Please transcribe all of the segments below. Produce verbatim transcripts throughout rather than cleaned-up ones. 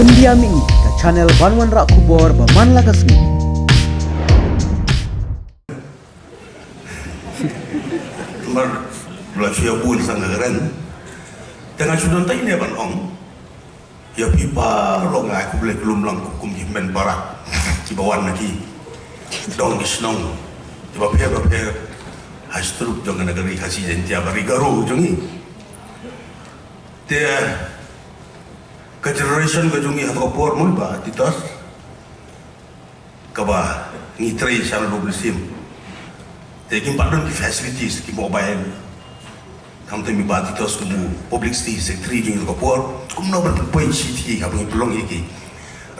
India Mini, ka channel ban wanrah khubor ba man la ka sngi. Mar la shu ïa bun sang ka kren. Te nga shu don tai ne ban ong. Ïa phi baroh nga ai khublei khlem lang kum ki hynmen para kiba wan na ki dong ki shnong kiba pher ba pher ha sha tyrbuh jong ka nagari Khasi Jaiñtia bad ri Garo jong ngi. Te ka generation ka jong ngi ha ka por mo ba Titos kaba ngi trei sha la dub mynsiem. Te kim pat don ki facilities ki mobile. Kam te mi ba Titos kum u publicity secretary jong ka por. Kumno ban pynpoi shi thi haba ngi pynlong ïa ki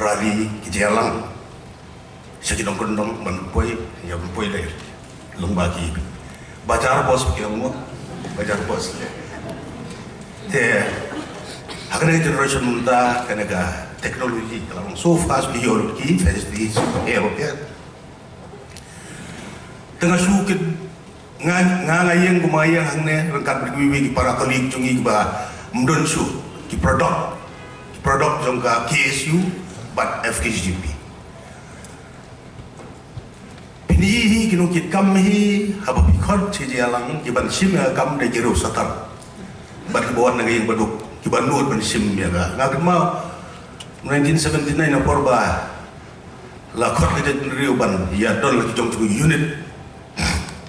rally ki jingïalang. Sha ki dong kyndong ban pynpoi, ïa ban pynpoi lei. Long ba ki Bajar Post ki long mo. Bajar Post. Te ha kane generation mynta kane ka technology ka la long so fast, ki ïoh lut ki facilities, ïoh lut ki. Te nga shu kit nga nga nga ïeng kumba nga ïeng hangne ryngkat bad kiwei kiwei ki para colleague jong ngi kiba ym don shuh ki product, ki product jong ka K S U bad F K J P. Phin ïohi hi ki nongkitkam hi haba phi khot shi jingïalang kiban shim ïa ka kam da ki riewstad bad kiba wan na ka ïing baduk kiba nud ban shim ïa ka. Nga kynmaw nineteen seventy-nine na por ba la khot ka jaitbynriew ban ïa don la ki jong ki unit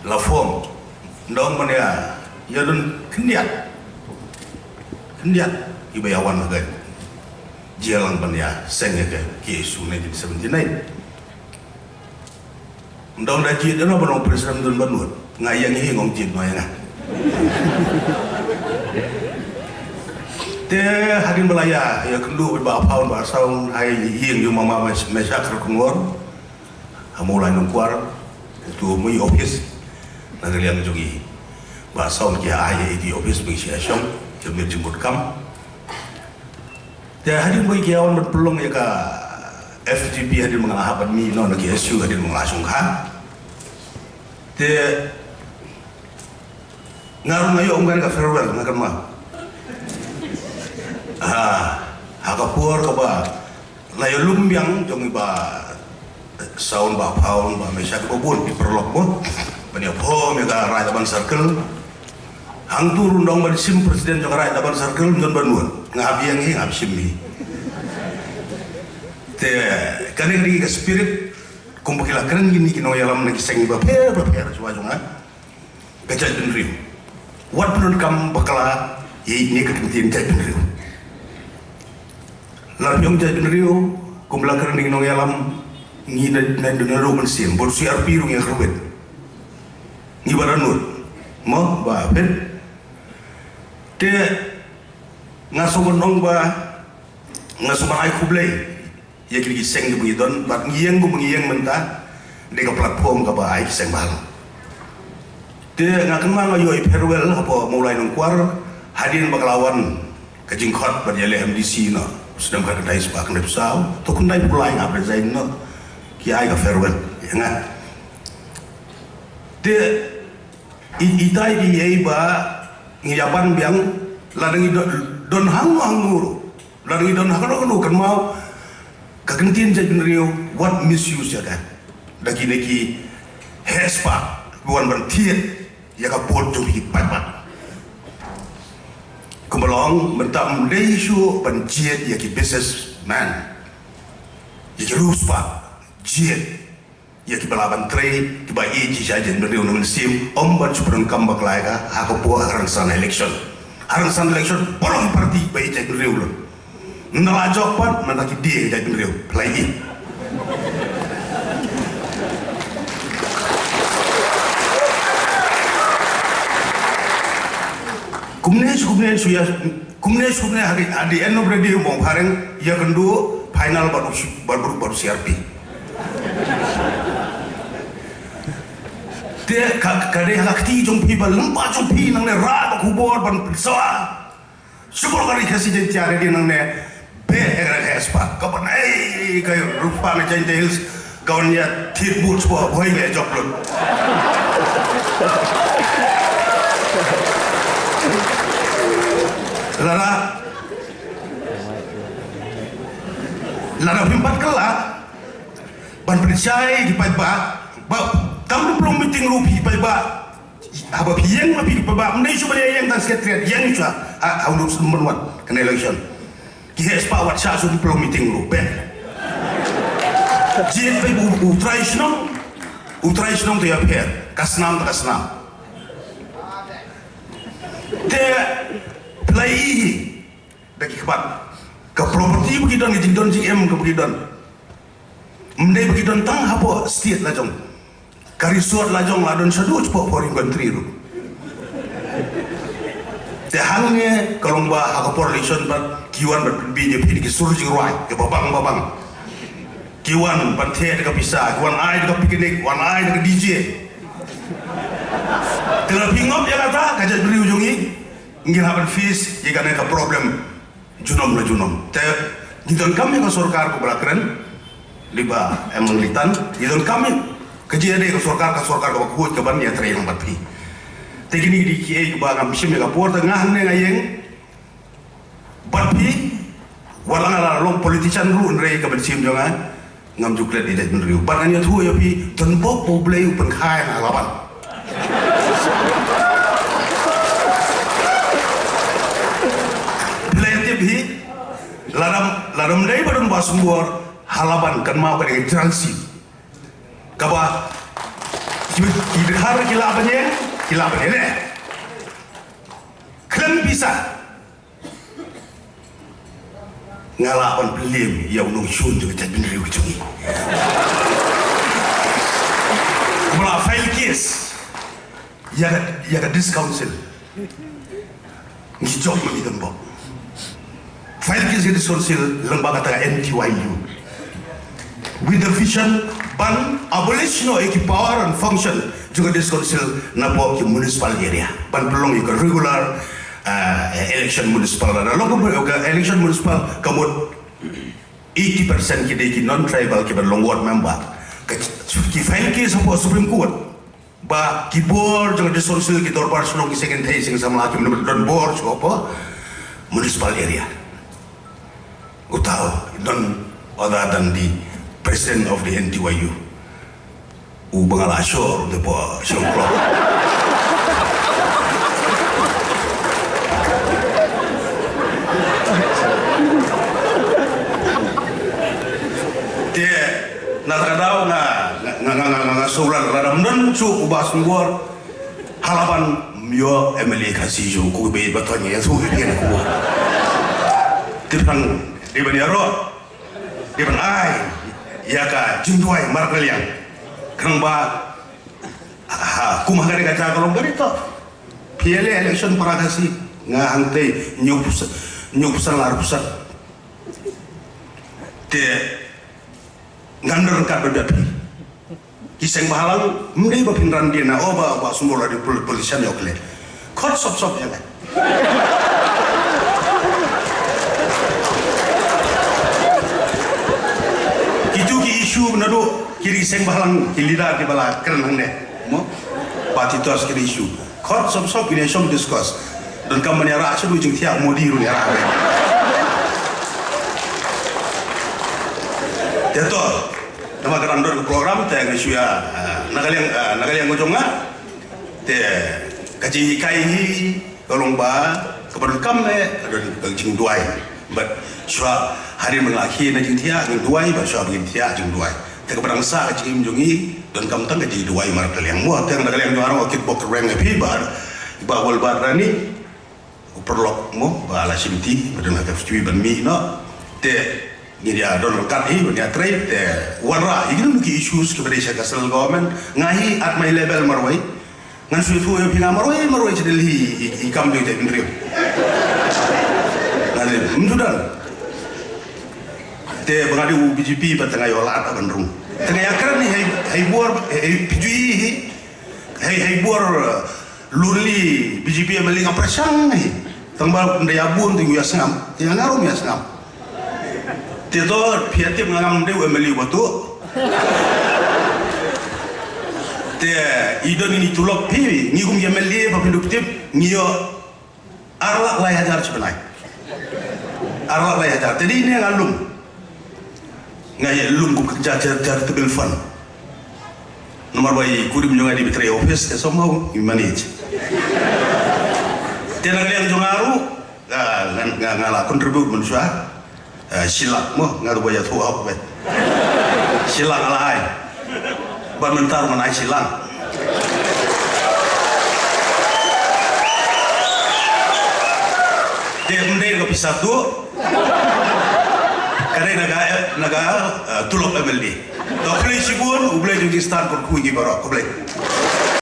la form. Nda ong ban ïa ïa don khyndiat khyndiat kiba ïa wan ha ka jingïalang ban ïa seng ïa ka K S U nineteen seventy-nine. Ndong da jied da no ba long president dun ba nud. Nga ïa ngi hi ngong jied no ïa nga. Te hadien ba la ïa ïa kynduh bad ba Phaun ba Saun ha ïing ïa u mama Mes-, Meshak Kharkongor. Ha Mawlai Nongkwar. Utu u mui office na ka liang jong ngi. Ba Saun ki ai ïa i office ba ngi shu ïa shong. Ïa mir jingmut kam. Te hadien ba ki ïa wan ban pynlong ïa ka F G P hadien ba nga la hap ban mih noh na K S U hadien ba nga la shongkha. Te nga ruh nga ïoh ong ka farewell nga kynmaw. Ha, ha ka por kaba la ïalum biang jong i ba Saun ba Phaun ba Meshak ba bun ki paralok mo. Ban ïa form ïa ka Raid Laban Circle. Hangtu ruh ndong ban shim president jong ka Raid Laban Circle ym don ba nud. Nga hap ïeng hi nga hap shim hi. Te kane ka dei ka spirit kumba ki la kren kine ki nongïalam na ki seng ba pher ba pher shuwa jong nga. Ka jaitbynriew. Wat pyndonkam bakla ïa ine ka kyntien jaitbynriew. La biang jaitbynriew, kumba la kren ïa ki nongïalam, ngi na na na ruh mynsiem, bad C R P ruh ngi kyrwit. Ngi ba da nud. Mo, ba phin. Te nga sngewbha ong ba nga sngewbha ai khublei ïa kine ki seng kiba ngi don, bad ngi ïeng kumba ngi ïeng mynta, dei ka platform kaba ai ki seng balang. Te nga kynmaw nga ïoh i farewell hapoh Mawlai Nongkwar, hadien ba ka la wan ka jingkhot ban ïaleh M D C noh. Sdang ka kynthai spah khyndai phew saw, to khyndai phew lai nga resign noh. Ki ai ka farewell ïa nga. Te i, itai i ei ba ngi ïa ban biang, lada ngi don, don hangno hangno ruh. Lada ngi don ha kano kano kynmaw ka kyntien jaitbynriew wat misuse ïa ka. Da kine ki heh spah ki wan ban thied ïa ka vote jong ki paidbah. Kumba long mynta ym dei shuh ban jied ïa ki businessman, ïa ki riewspah, jied ïa kiba lah ban trei, kiba ïeit shisha ïa jaitbynriew na mynsiem, ym ban shu pyndonkam bakla ïa ka ha ka por ha ka rynsan election. Ha rynsan election baroh ki party ba ïeit jaitbynriew lut. Ynda la jop pat mynta ki die ïa jaitbynriew. Phi la ïeit. Kumne shu kumne shu ïa Kumne shu kumne ha the, at the end of the day mo phareng ïa kynduh final bad u, bad u, bad u C R P. Te ka, ka dei ha ka kti jong phi ba lyngba jong phi nangne rah ba khubor ban pynsawa. Shu bor ka ri Khasi Jaiñtia re dei nangne. Be ega ka spah ka ban ei ka rupa na Jaintia Hills ka wan ïa thit but shuwa bhoi ka jop lut. Lada Lada phim pat kylla ban pynshai ki paidbah, ba kam da pynlong meeting ruh phi paidbah. Haba phi ïeng ma phi paidbah, ym dei shuh ban ïeng tang secretariat, ïeng shuh ha, ha u Lut Sdang ban wan kane election. Ki heh spah wat shah shuh pynlong meeting ruh, peit. Jied peit u, u trai shnong, u trai shnong te ïapher, ka snam te ka snam. Te phi la ïohi da ki khmat ka property ba ki don, ka jingdon jingem kaba ki don. Ym dei ba ki don tang hapoh state la jong. Ka resort la jong la don shaduh shapoh foreign country ruh. Te hangne ka long ba ha ka por election pat ki wan ban pynbeit ïa phi da ki sur jingrwai kiba bang ba bang. Ki wan ban theh da ka pisa, ki wan ai da ka picnic, wan ai da ka D J. Te lada phi ngop ïa kata, ka jaitbynriew jong ngi, ngin hap ban face ïa kane ka problem junom la junom. Te ngi donkam ïa ka sorkar kaba la kren, lyngba em Litan, ngi donkam ïa ka jingïadei ka sorkar, ka sorkar kaba khuid kaban ïatrei lang bad phi. Te kine ki dei kiei kiba ngam shim ïa ka por, te nga hangne nga ïeng bad phi, wat la nga la long politician ruh, hynrei ka mynsiem jong nga ngam ju klet ïa jaitbynriew. Bad ngan ïathuh ïa phi, don bok ba U Blei u pynkha ïa nga ha Laban. Phi la ïatip hi, lada, lada ym dei ba don Bah Sumbor ha Laban, kan mut ka dei ka jrang shi. Kaba ki, ki dkhar ki lah ban ïeng, ki lah ban ïeng. Khlem pisa. Nga lah ban pynlem ïa u nongshun jong ka jaitbynriew ka jong ngi. Ba la file case ïa ka, ïa ka District Council. Ngi jop ma ngi don bok. File case ïa ka District Council lyngba kata ka N T Y U. With the vision ban abolish noh ïa ki power and function jong ka District Council napoh ki municipal area. Ban pynlong ïa ka regular, uh, election municipal. Lada long ka election municipal, ka mut eighty percent ki dei ki non-tribal kiban long ward member. Ka, ki file case hapoh Supreme Court. Ba ki bor jong ka District Council, ki dorbar shnong, ki seng kynthei seng samla kim don bor shuh hapoh municipal area. Uta u, none other than the president of the N T Y U. U ba nga la shor te hapoh shong klok. Te na kata ka daw nga, nga, nga, nga, nga, nga sngewbha lada ym don shuh u Bah Sumbor ha Laban, ym ïoh M L A Khasi shuh, ko kiba ïeit ba thoh, nga ïathuh ïa phi kane ka khubor. Te phi dang dei ban ïaroh, dei ban ai ïa ka jingduwai markylliang. Khnang ba ha, kum ha kane ka jaka ka long ba dei to. Phi ïaleh election para Khasi, nga hangtei hynñiewphew san, hynñiewphew san la arphew san. Te ngan don ryngkat bad phi. Ki seng bhalang, ym dei ba phin ran dien na, oh, Bah, Bah Sumbor la dei pol-, politician, ïoh klet. Khot sop sop ïa nga. Kitu ki issue naduh ki ri seng bhalang, ki leader kiba la kren hangne. Mo? Party toss ki issue. Khot sop sop, ngin ïa shong discuss. Donkam ban ïarah shuh, jingthiah Modi ruh ïarah. Te to, namar ka dang don ka program te nga shu ïa, ah, na ka liang, ah, na ka liang ka jong nga. Te ka jinghikai hi ka long ba kaba donkam eh ka don ka jingduwai. Bad shuwa hadien ba nga la khie na jingthiah, jingduwai, bad shuwa ba ngin thiah, jingduwai. Te kaba dang sah ka jingim jong ngi, donkam tang ka jingduwai markylliang. Mo, te na ka liang jong nga ruh nga kitbok kyrweng ïa phi, Bah, Bah Walbad Rani, u paralok mo, ba la shim ti, ba don ha ka pyrthei ban mih noh. Te ngin ïa don ryngkat hi ban ïatrei, te wanrah ïa kino kino ki issues kiba dei sha ka central government. Nga hi at my level marwei. Ngan shu ïathuh ïa phi, nga marwei marwei sha Delhi i, i kam jong i te hynriew. Nga dei ym ju don. Te ba nga dei u B J P ba te nga ïoh lad ban rung. Te nga ïakren hi hei, hei bor, hei, hei phi ju i hi. Hei, hei bor, uh, lonely B J P M L A nga pyrshang hi. Tang ba ynda ïa bun te ngi ïa sngap, te nga ruh ïa sngap. Te to phi ïa tip nga ngam dei u M L A uba tuh. Te i don ini tulop phi, ngi kum ki M L A ba phin dup tip, ngi ïoh ar lak lai hajar shi bnai. Ar lak lai hajar. Te dei ne nga lum. Nga ïa lum kum ka ja charitable fund. Namar ba i kurim jong nga dei ba trei office, te somehow i manage. Te na ka liang jong nga ruh, nga, nga, nga, nga la contribute mynshuwa. Eh, shilak mo, nga ruh ba ïathuh hok bet. Shilak nga la ai. Ba mynta ruh ngan ai shilak. Te ym dei ka pisa tuh. Ka dei na ka, na ka, eh, tulop M L A. To khublei shibun, U Blei un ïa stan kyrkhu ïa ngi baroh, khublei.